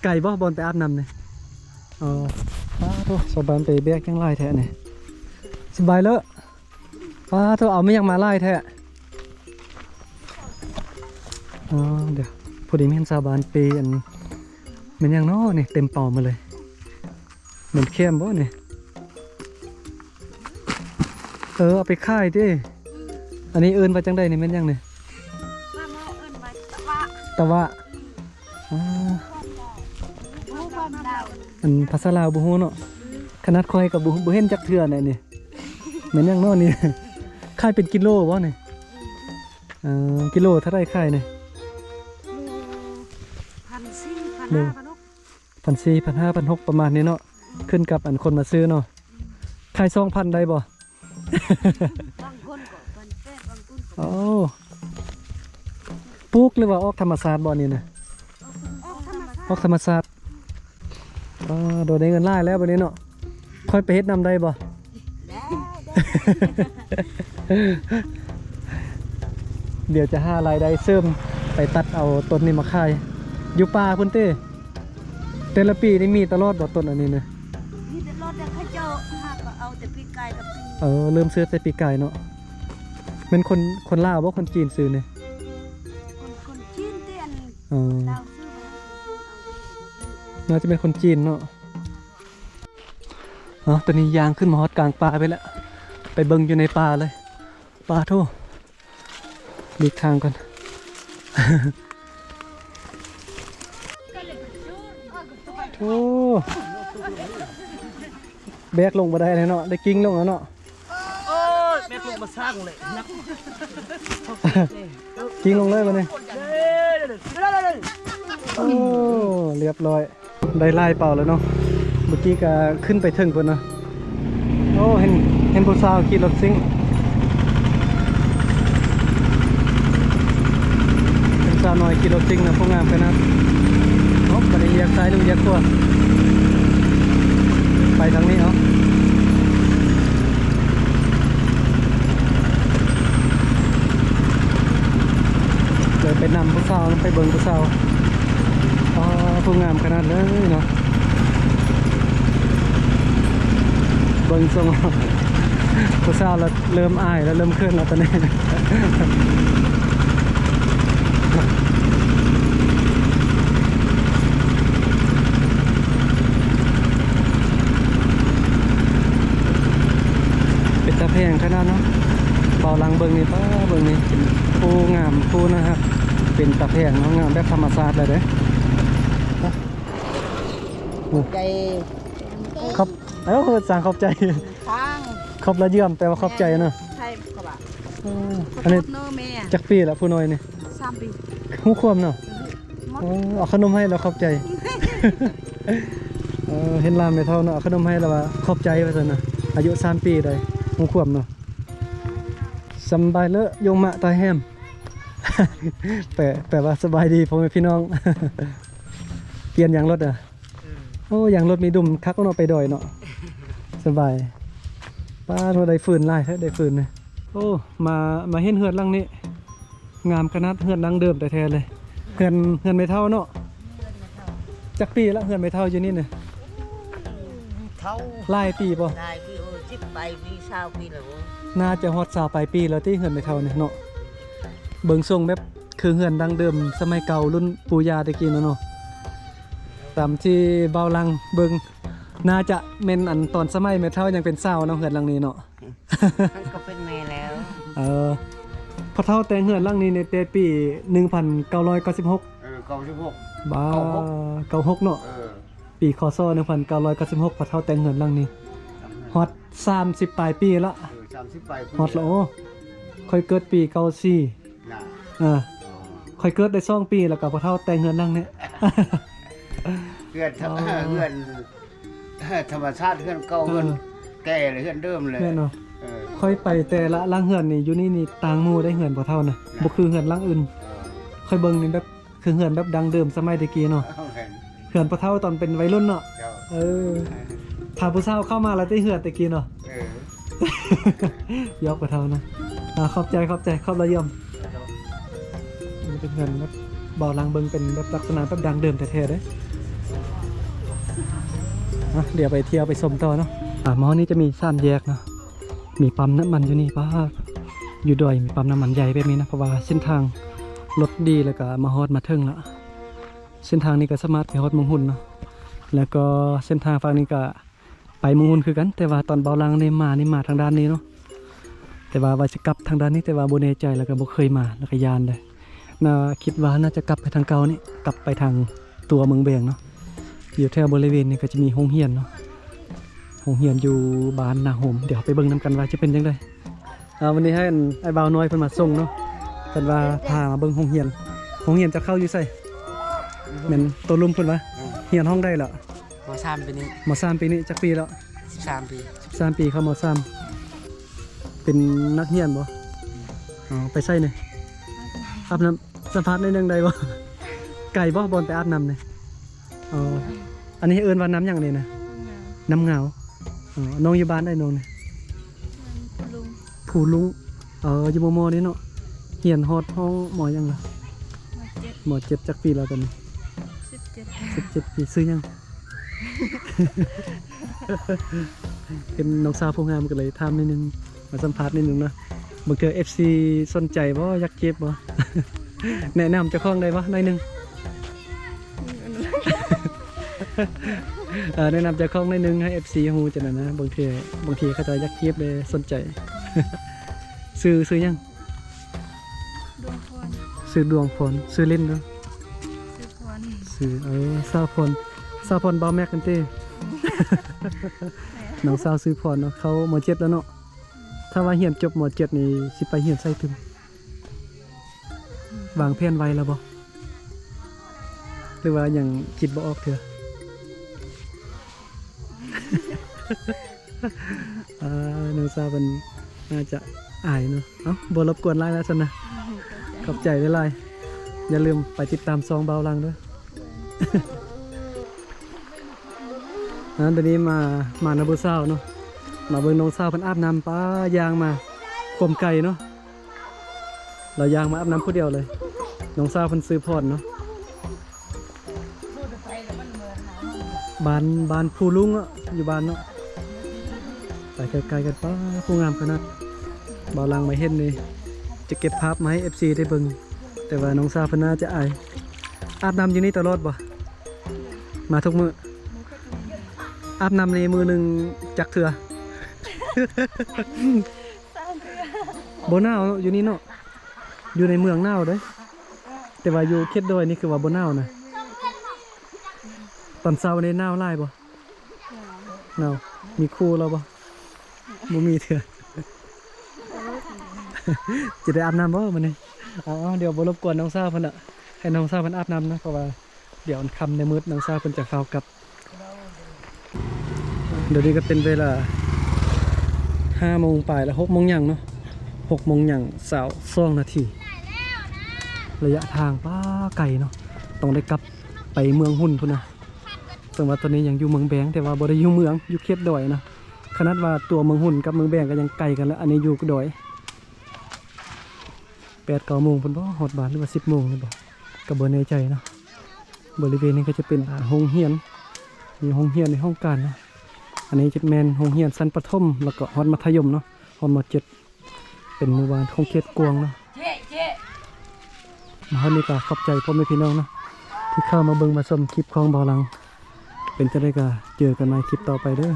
ໄກບໍ່ ບ່ອນໄປອາບນ້ຳນີ້? ອໍ ປາໂທ້ ຊາວບ້ານໄປແບກຫຍັງຫຼາຍແທ້ນີ້. ສະບາຍເລີ. ປາໂທ້ ເອົາມາຫຍັງມາຫຼາຍແທ້. ອໍ ດຽວ ພໍດີເຫັນຊາວບ້ານເປ ອັນ ແມ່ນຫຍັງເນາະນີ້ ເຕັມເປົາມາເລີຍ. ແມ່ນແຄມບໍ່ນີ້? ເອີ ເອົາໄປຂາຍຕິ. ອັນນີ້ເອີ້ນວ່າຈັ່ງໃດນີ້ ແມ່ນຫຍັງນີ້? ບ້ານເຮົາເອີ້ນວ່າຕະວະ. ຕະວະ. ອືມ ອໍ ອັນພາສາລາວບໍ່ຮູ້ເນາະ. ອືມ ຂະໜາດຂ້ອຍກໍບໍ່ ບໍ່ເຫັນຈັກເທື່ອແນ່ນີ້. ແມ່ນຫຍັງເນາະນີ້? ຂາຍເປັນກິໂລບໍ່ນີ້? ເອີ ກິໂລເທົ່າໃດຂາຍນີ້? ໂລ ພັນສີ່ ພັນຫ້າ ໂລ ພັນຫົກ ພັນສີ່ ພັນຫ້າ ພັນຫົກ ປະມານນີ້ເນາະ ຂຶ້ນກັບອັນຄົນມາຊື້ເນາະ. ຂາຍສອງພັນໄດ້ບໍ່? ບາງຄົນກໍພັນແປດ ບາງຄົນກໍ ໂອ້ ປູກ ຫຼືວ່າອອກທຳມະຊາດບໍ່ນີ້ນະ? ອອກທຳມະຊາດ ອອກທຳມະຊາດ. ອ່າ ໂດຍໄດ້ເງິນຫຼາຍແລ້ວບັດນີ້ເນາະ. ຂ້ອຍໄປເຮັດນຳໄດ້ບໍ່? ໄດ້ ໄດ້. ດຽວຈະຫາລາຍໄດ້ເສີມ ໄປຕັດເອົາຕົ້ນນີ້ມາຂາຍ ຢູ່ປ່າພຸ້ນຕິ. ແຕ່ລະປີນີ້ມີຕະຫຼອດບໍ່ ຕົ້ນອັນນີ້ນະ? ມີຕະຫຼອດ ແຕ່ເຂົາເຈົ້າຫາກໍເອົາແຕ່ປີກາຍກັບປີນີ້. ເອີ ເລີ່ມຊື້ແຕ່ປີກາຍເນາະ. ແມ່ນຄົນ ຄົນລາວບໍ່ ຄົນຈີນຊື້ນີ້? ຄົນ ຄົນຈີນຕິ ອັນ ເອີ ລາວຊື້ມາ. ໜ້າຈະແມ່ນຄົນຈີນເນາະ. ເອົາ ຕອນນີ້ຍ່າງຂຶ້ນມາຮອດກາງປ່າໄປແລ້ວ ໄປເບິ່ງຢູ່ໃນປ່າເລີຍ. ປາໂທ້ ຫຼີກທາງກ່ອນ. ໂອ້ ແບກລົງບໍ່ໄດ້ເລີຍເນາະ ໄດ້ກິ້ງລົງແລ້ວເນາະ. ໂອ້ຍ ແບກລົງມາສ້າງເລີຍ ໜັກ ກິ້ງລົງເລີຍບັດນີ້. ໂອ້ ລຽບຮ້ອຍ. ໄດ້ຫຼາຍເປົາແລ້ວເນາະ ເມື່ອກີ້ກະຂຶ້ນໄປເທິງພຸ້ນເນາະ. ໂອ້ ເຫັນ ເຫັນຜູ້ສາວຂີ່ລົດຊິງ ເປັນສາວນ້ອຍຂີ່ລົດຊິງນະ ຜູ້ງາມຂະໜາດ. ໂອ້ ບັດນີ້ລຽກຊ້າຍຫຼືລຽກຂວາ ໄປທາງນີ້ເອົາ. ເດີນໄປນຳຜູ້ສາວ ໄປເບິ່ງຜູ້ສາວ. ອໍ ຜູ້ງາມຂະໜາດເລີຍເນາະ. ເບິ່ງຊົງ ຜູ້ສາວລະເລີ່ມອາຍລະ ເລີ່ມເຂີນລະຕອນນີ້. ເປັນຕາແພງຂະໜາດເນາະ ເບົາຫຼັງເບິ່ງນີ້ ປ້າ ເບິ່ງນີ້ ເປັນພູງາມ ພູໜ້າຮັກ ເປັນຕາແພງເນາະ ງາມແບບທຳມະຊາດເລີຍເດ້. ໂອ້ ໃຈ ຂອບ ເອີ ສ້າງຂອບໃຈ ສ້າງ ຂອບລະຢ້ຽມ ແປວ່າຂອບໃຈເນາະ ໃຊ່ ຂອບ ເອີ ອັນນີ້ ເນາະແມ່ ຈັກປີລະຜູ້ນ້ອຍນີ້? ສາມປີ. ຮູ້ຄວາມເນາະ. ອືມ ໂອ້ ເອົາຂະໜົມໃຫ້ລະຂອບໃຈ. ເອີ ເຫັນຫຼານແມ່ເຖົ້າເນາະ ເອົາຂະໜົມໃຫ້ລະວ່າຂອບໃຈວ່າຊັ້ນນະ. ອາຍຸສາມປີໄດ໋ ຮູ້ຄວາມເນາະ. ສຳບາຍເລີ ຍົງມະຕາແຮມ ແປ ແປວ່າສະບາຍດີພໍ່ແມ່ພີ່ນ້ອງ. ປ່ຽນຢາງລົດອະ. ອືມ ໂອ້ ຢາງລົດມີດຸມຄັກເນາະ ໄປດອຍເນາະ. ສະບາຍ. ປ້າໂທ້ ໄດ້ຟືນຫຼາຍແທ້ ໄດ້ຟືນນະ. ໂອ້ ມາ ມາເຫັນເຮືອນຫຼັງນີ້ ງາມຂະໜາດ ເຮືອນດັ້ງເດີມແທ້ໆເລີຍ. ເຮືອນ ເຮືອນແມ່ເຖົ້າເນາະ. ຈັກປີລະເຮືອນແມ່ເຖົ້າຢູ່ນີ້ນະ? ເຖົ້າ ຫຼາຍປີບໍ່? ຫຼາຍປີ ໂອ້ ສິບປາຍປີ ຊາວປີແລ້ວ. ໜ້າຈະຮອດຊາວປາຍປີແລ້ວຕິ ເຮືອນແມ່ເຖົ້ານີ້ເນາະ. ເບິ່ງຊົງແບບຄືເຮືອນດັ້ງເດີມສະໄໝເກົ່າ ລຸ້ນປູ່ຍ່າແຕ່ກີ້ນັ້ນເນາະ. ຕາມທີ່ບ່າວຫຼັງເບິ່ງ ໜ້າຈະແມ່ນອັນຕອນສະໄໝແມ່ເຖົ້າຍັງເປັນສາວເນາະ ເຮືອນຫຼັງນີ້ເນາະ. ມັນກໍເປັນແມ່ແລ້ວ. ເອີ ພໍ່ເຖົ້າແຕ່ງເຮືອນຫຼັງນີ້ໃນແຕ່ປີໜຶ່ງພັນເກົ້າຮ້ອຍເກົ້າສິບຫົກ. ເອີ ເກົ້າສິບຫົກ ບາ ເກົ້າຫົກ ເກົ້າຫົກເນາະ. ເອີ ປີ ຄ.ສ. ໜຶ່ງພັນເກົ້າຮ້ອຍເກົ້າສິບຫົກ ພໍ່ເຖົ້າແຕ່ງເຮືອນຫຼັງນີ້. ຮອດສາມສິບປາຍປີລະ. ເອີ ສາມສິບປາຍປີ ຮອດລະ. ໂອ້ ຂ້ອຍເກີດປີເກົ້າສີ່. ນະ ເອີ ຂ້ອຍເກີດໄດ້ສອງປີ ແລ້ວກໍພໍ່ເຖົ້າແຕ່ງເຮືອນຫຼັງນີ້. ເຮືອນທຳ ເອີ ເຮືອນທຳມະຊາດ ເຮືອນເກົ່າ ເອີ ເຮືອນແກ່ ແລະ ເຮືອນເດີມແຫຼະ. ແມ່ນເນາະ. ເອີ ຂ້ອຍໄປແຕ່ລະຫຼັງເຮືອນນີ້ ຢູ່ນີ້ນີ້ຕ່າງໝູ່ໄດ໋ ເຮືອນພໍ່ເຖົ້ານະ. ນະ ບໍ່ຄືເຮືອນຫຼັງອື່ນ. ເອີ ຂ້ອຍເບິ່ງນີ້ແບບ ຄືເຮືອນແບບດັ້ງເດີມສະໄໝແຕ່ກີ້ເນາະ. ເອີ ເຮືອນພໍ່ເຖົ້າຕອນເປັນໄວລຸ້ນເນາະ. ເຈົ້າ. ເອີ ຖ້າຜູ້ສາວເຂົ້າມາລະຕິ ເຮືອນແຕ່ກີ້ເນາະ. ເອີ ຢອກພໍ່ເຖົ້ານະ. ອ່າ ຂອບໃຈ ຂອບໃຈ ຂອບລະຢ້ຽມ. ເຈົ້າ. ນີ້ເປັນເຮືອນແບບ ເບົາຫຼັງເບິ່ງເປັນແບບລັກສະນະແບບດັ້ງເດີມແທ້ໆເດ້. ໂອ້ ເນາະ ດຽວໄປທ່ຽວໄປຊົມຕໍ່ເນາະ. ອ່າ ມາຮອດນີ້ຈະມີສາມແຍກເນາະ ມີປ້ຳນ້ຳມັນຢູ່ນີ້. ປ້າ ຢູ່ດອຍມີປ້ຳນ້ຳມັນໃຫຍ່ແບບນີ້ນະ ເພາະວ່າເສັ້ນທາງລົດດີ ແລ້ວກະມາຮອດມາເຖິງລະ. ເສັ້ນທາງນີ້ກະສາມາດໄປຮອດເມືອງຮຸນເນາະ ແລ້ວກໍເສັ້ນທາງຝັ່ງນີ້ກະໄປເມືອງຮຸນຄືກັນ ແຕ່ວ່າຕອນເບົາຫຼັງນີ້ມານີ້ມາທາງດ້ານນີ້ເນາະ. ແຕ່ວ່າວ່າຈະກັບທາງດ້ານນີ້ ແຕ່ວ່າບໍ່ແນ່ໃຈ ແລ້ວກໍບໍ່ເຄີຍມາ ແລ້ວກໍຢ້ານເດ້. ໜ້າ ຄິດວ່າໜ້າຈະກັບໄປທາງເກົ່ານີ້ ກັບໄປທາງຕົວເມືອງແບງເນາະ. ຢູ່ແຖວບໍລິເວນນີ້ກໍຈະມີໂຮງຮຽນເນາະ ໂຮງຮຽນຢູ່ບ້ານນາໂຮມ. ດຽວໄປເບິ່ງນຳກັນວ່າຈະເປັນຈັ່ງໃດ. ອ່າ ວັນນີ້ໃຫ້ອັນ ອ້າຍບ່າວນ້ອຍເພິ່ນມາສົ່ງເນາະ ເພິ່ນວ່າພາມາເບິ່ງໂຮງຮຽນ. ໂຮງຮຽນເຈົ້າເຂົ້າຢູ່ໃສ? ແມ່ນໂຕລຸ່ມເພິ່ນວະ? ຮຽນຫ້ອງໃດລະ? ມໍສາມປີນີ້. ມໍສາມປີນີ້ ຈັກປີແລ້ວ? ສິບສາມປີ. ສິບສາມປີ ເຂົ້າມໍສາມ ເປັນນັກຮຽນບໍ່? ອໍ ໄປໃສນີ້? ອາບນ້ຳ. ສຳພາດໜ້ອຍໜຶ່ງໄດ້ບໍ່? ໄກບໍ່ບ່ອນໄປອາບນ້ຳນີ້? ອໍ ອັນນີ້ເອີ້ນວ່ານ້ຳຫຍັງນີ້ນະ? ນ້ຳງາວ. ອໍ ນ້ອງຢູ່ບ້ານໃດນ້ອງນີ້? ພູລຸງ. ເອີ ຢູ່ມໍມໍນີ້ເນາະ. ຮຽນຮອດຫ້ອງມໍຫຍັງລະ? ມໍເຈັດ. ມໍເຈັດ. ຈັກປີແລ້ວຕອນນີ້? ສິບເຈັດ. ສິບເຈັດປີ. ຊື່ຫຍັງ? ເຫັນນ້ອງສາວຜູ້ງາມກໍເລີຍຖາມໜ້ອຍໜຶ່ງ ມາສຳພາດໜ້ອຍໜຶ່ງເນາະ. ບາງເທື່ອເອັຟຊີສົນໃຈບໍ່? ຢາກຈີບບໍ່? ແນະນຳເຈົ້າຂອງໄດ້ບໍ່? ໜ້ອຍໜຶ່ງ. ເອີ ແນະນຳເຈົ້າຂອງໜ້ອຍໜຶ່ງໃຫ້ເອັຟຊີຮູ້ຈັ່ງນັ້ນນະ. ບາງເທື່ອ ບາງທີເຂົາເຈົ້າຢາກຈີບເດ້ ສົນໃຈ. ຊື່ ຊື່ຫຍັງ? ດວງພອນ. ຊື່ດວງພອນ. ຊື່ຫຼິ້ນເນາະ? ຊື່ພອນ. ຊື່ ເອີ ສາວພອນ. ສາວພອນ ບ່າວແມັກຫັ້ນຕິ? ແມ່ນ. ນ້ອງສາວຊື່ພອນເນາະ. ເຂົ້າມໍເຈັດແລ້ວເນາະ. ຖ້າວ່າຮຽນຈົບມໍເຈັດນີ້ ຊິໄປຮຽນໃສຕື່ມ? ວາງແຜນໄວ້ແລ້ວບໍ່? ຫຼືວ່າຍັງຄິດບໍ່ອອກເທື່ອ? ອ່າ ນ້ອງສາວເພິ່ນໜ້າຈະອາຍເນາະ. ເອົ້າ ບໍ່ລົບກວນຫຼາຍແລ້ວຊັ້ນນະ. ຂອບໃຈ. ຂອບໃຈຫຼາຍໆ. ຢ່າລືມໄປຕິດຕາມຊ່ອງບ່າວຫຼັງເດີ. ອ່າ ດຽວນີ້ມາ ມານຳຜູ້ສາວເນາະ ມາເບິ່ງນ້ອງສາວເພິ່ນອາບນ້ຳ. ປ້າ ຍ່າງມາຄວາມໄກເນາະ ລາວຍ່າງມາອາບນ້ຳຜູ້ດຽວເລີຍ. ນ້ອງສາວເພິ່ນຊື່ພອນເນາະ ບ້ານ ບ້ານພູລຸງເນາະ ຢູ່ບ້ານເນາະ. ໄປໄກໆກັນ. ປ້າ ຜູ້ງາມຂະໜາດ. ບ່າວຫຼັງມາເຫັນນີ້ ຈະເກັບພາບມາໃຫ້ເອັຟຊີໄດ້ເບິ່ງ ແຕ່ວ່ານ້ອງສາວເພິ່ນໜ້າຈະອາຍ. ອາບນ້ຳຢູ່ນີ້ຕະຫຼອດບໍ່? ມາທຸກມື້. ອາບນ້ຳນີ້ມື້ໜຶ່ງຈັກເທື່ອ? ບໍ່ໜາວເນາະ ຢູ່ນີ້ເນາະ. ຢູ່ໃນເມືອງໜາວເດ້ ແຕ່ວ່າຢູ່ເຂດດອຍນີ້ຄືວ່າບໍ່ໜາວນະ. ຕອນເຊົ້ານີ້ໜາວຫຼາຍບໍ່? ໜາວ. ມີຄູ່ແລ້ວບໍ່? ບໍ່ມີເທື່ອ. ຈະໄດ້ອາບນ້ຳບໍ່ມື້ນີ້? ເອົາໆ ດຽວບໍ່ລົບກວນນ້ອງສາວເພິ່ນເນາະ ໃຫ້ນ້ອງສາວເພິ່ນອາບນ້ຳເນາະ ເພາະວ່າ ດຽວມັນຄ່ຳແນວມືດ ນ້ອງສາວເພິ່ນຈະຟ້າວກັບ. ດຽວນີ້ກໍເປັນເວລາຫ້າໂມງປາຍແລ້ວ ຫົກໂມງຫຍັງເນາະ ຫົກໂມງຫຍັງຊາວສອງນາທີ. ໄລຍະທາງ ປ້າ ໄກເນາະ ຕ້ອງໄດ້ກັບໄປເມືອງຮຸນພຸ້ນນະ. ເຊິ່ງວ່າຕອນນີ້ຍັງຢູ່ເມືອງແບງ ແຕ່ວ່າບໍ່ໄດ້ຢູ່ເມືອງ ຢູ່ເຂດດອຍນະ. ຂະໜາດວ່າຕົວເມືອງຮຸນກັບເມືອງແບງກໍຍັງໄກກັນລະ ອັນນີ້ຢູ່ດອຍ. ແປດເກົ້າໂມງພຸ້ນບໍ່ ຮອດບ້ານ ຫຼືວ່າສິບໂມງນີ້ບໍ່ ກໍບໍ່ແນ່ໃຈເນາະ. ບໍລິເວນນີ້ກໍຈະເປັນ ອ່າ ໂຮງຮຽນ ມີໂຮງຮຽນ ມີຫ້ອງການເນາະ. ອັນນີ້ຈະແມ່ນໂຮງຮຽນຊັ້ນປະຖົມ ແລ້ວກໍຮອດມັດທະຍົມເນາະ ຮອດ ມ.ເຈັດ ເປັນໝູ່ບ້ານຂົງເຂດກວ້າງເນາະ. ມາຮອດນີ້ກໍຂອບໃຈພໍ່ແມ່ພີ່ນ້ອງເນາະ ທີ່ເຂົ້າມາເບິ່ງມາຊົມຄລິບຂອງບ່າວຫຼັງ. ເປັນຈັ່ງໃດກໍເຈີກັນໃໝ່ຄລິບຕໍ່ໄປເດີ.